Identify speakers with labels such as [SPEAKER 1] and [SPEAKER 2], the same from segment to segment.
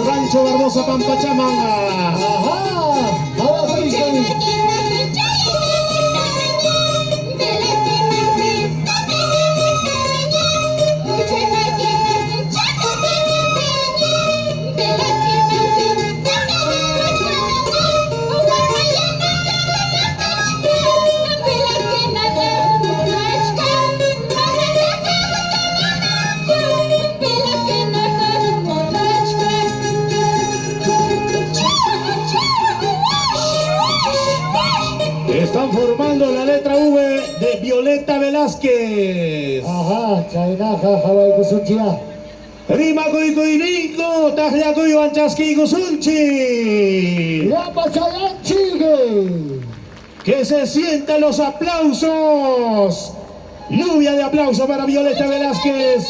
[SPEAKER 1] Rancho Barbosa Pampachaman.
[SPEAKER 2] Ajá,
[SPEAKER 1] Están formando la letra V de Violeta Velázquez.
[SPEAKER 2] Ajá, chaynaqa hawaykusunchikya.
[SPEAKER 1] Rimakuykuyninku taqllakuywan chaskiykusunchik.
[SPEAKER 2] Llapa chayanchik.
[SPEAKER 1] Que se sientan los aplausos. Lluvia de aplausos para Violeta Velázquez.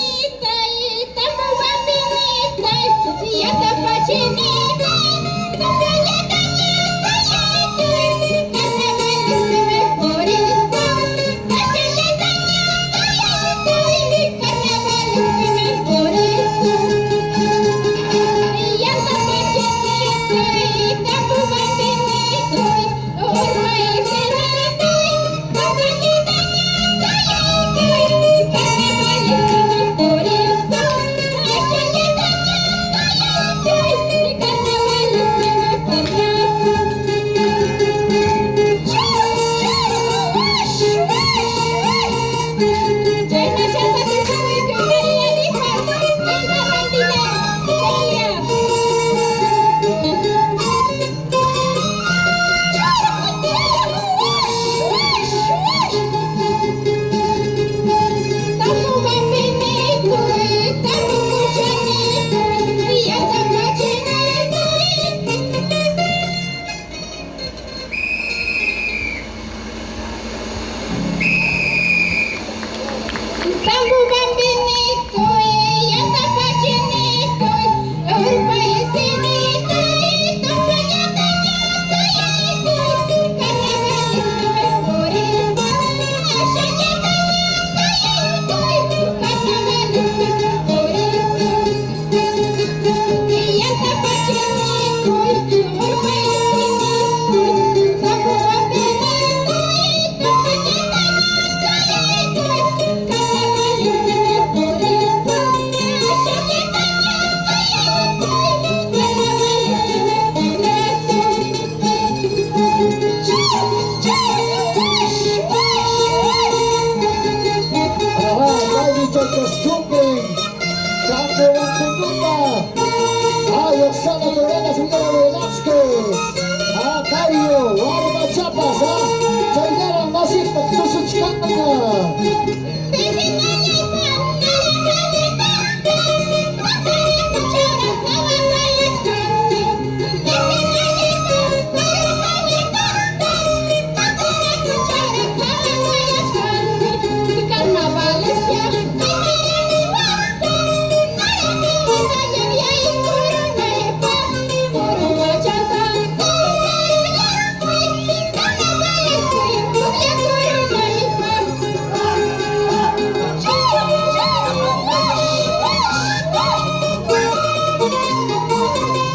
[SPEAKER 2] Ajá, kaymi chay costumbre. Cambio Bantunupa. Ay, Oxana Lorena, señora Velázquez. Ah, Cayo, Warma Chapas, ah. Chaynaran nasispa tusuchkana.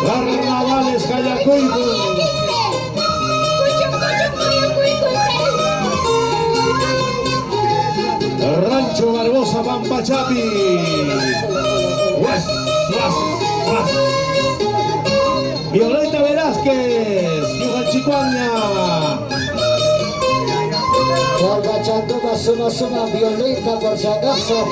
[SPEAKER 1] Carnavales Callacuyco. Rancho Barbosa Pampachapi. Guas, guas, guas. Violeta Velázquez, Yuganchicuaña.
[SPEAKER 2] Warmachantupa suma suma Violeta por si acaso.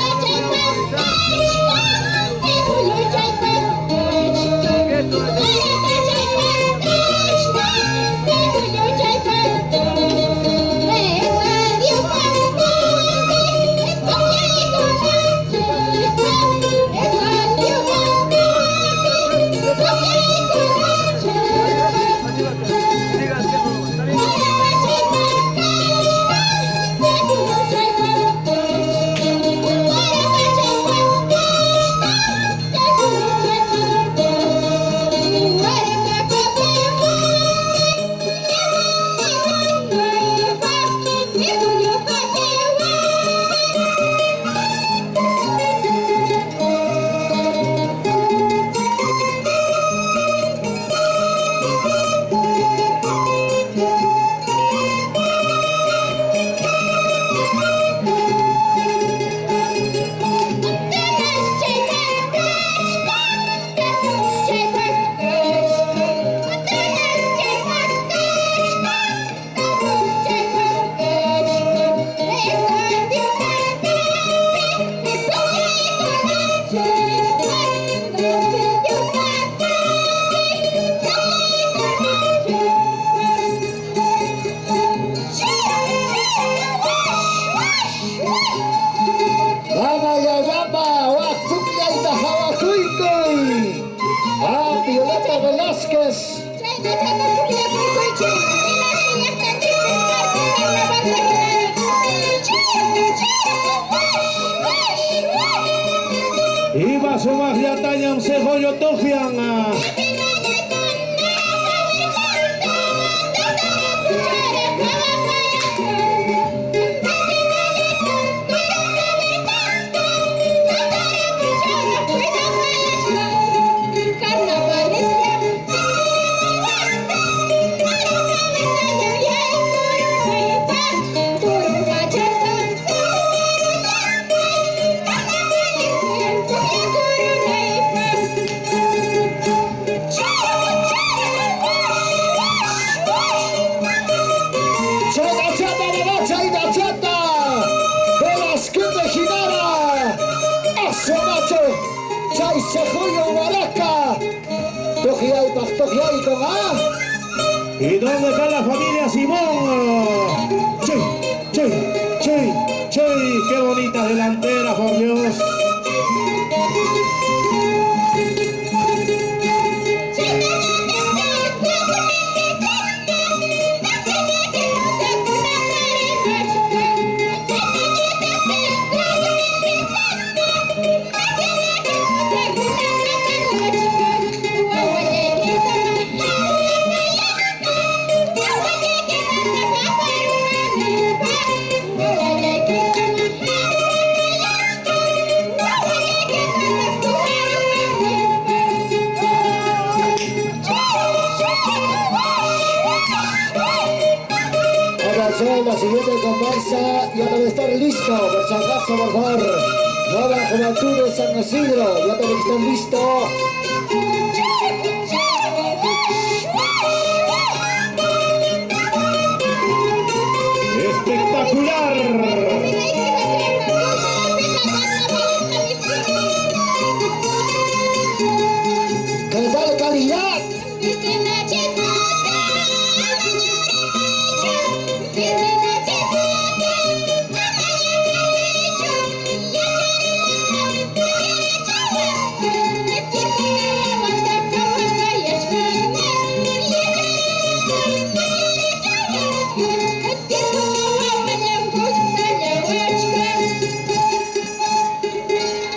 [SPEAKER 1] Ima sumaqllatañam cejollo tuqyan.
[SPEAKER 2] Chata, chata, mamá, chayna, chata. Velázquez de Ginara. Asomacho. Chay Sejoyo Huaraca. Tojiay, tojiay con A.
[SPEAKER 1] ¿Y dónde está la familia Simón? Chay, chay, chay, chay. Qué bonita delantera, por Dios.
[SPEAKER 2] Atención, la siguiente comparsa ya debe estar listo. Por si acaso, por favor. Nueva Juventud de San Isidro, ya debe estar listo.
[SPEAKER 1] Espectacular.
[SPEAKER 2] ¿Qué tal calidad?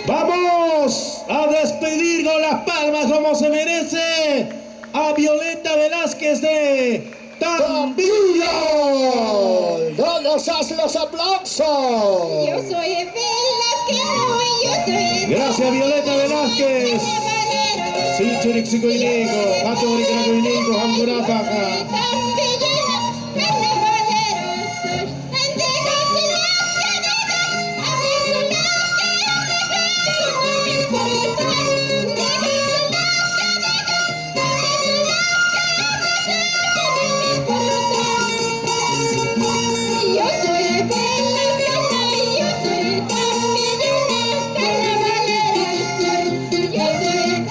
[SPEAKER 1] Vamos a despedir con las palmas como se merece a Violeta Velázquez de Tambillo.
[SPEAKER 2] ¡Tambillo! ¿Dónde se hacen los aplausos?
[SPEAKER 3] Yo soy Velázquez, yo soy.
[SPEAKER 1] Gracias, Violeta Velázquez. Sí, Churixicoinico, Hato Hangurapaja.
[SPEAKER 3] Yo soy Velázquez, yo soy tambillona, carnavalera soy. Yo soy Velázquez,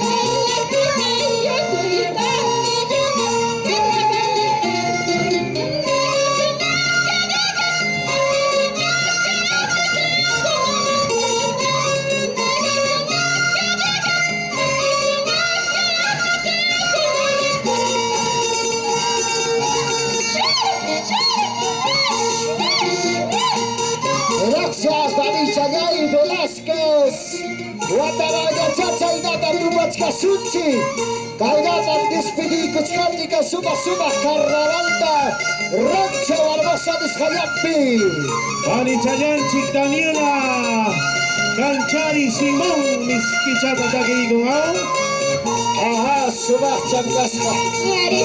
[SPEAKER 3] yo soy tambillona, carnavalera soy.
[SPEAKER 2] Gracias, Barichayay Velázquez. Guataraya Chacha y Nata Tupachkasuchi. Kayrata despedikuchkantika suma suma carnavalta. Rancho Barbosa de Jayapi.
[SPEAKER 1] Panichayanchik Daniela. Canchari Simón, miskichata takikun, ¿ah?
[SPEAKER 2] Ajá, sumaq chankasqa.
[SPEAKER 3] Ari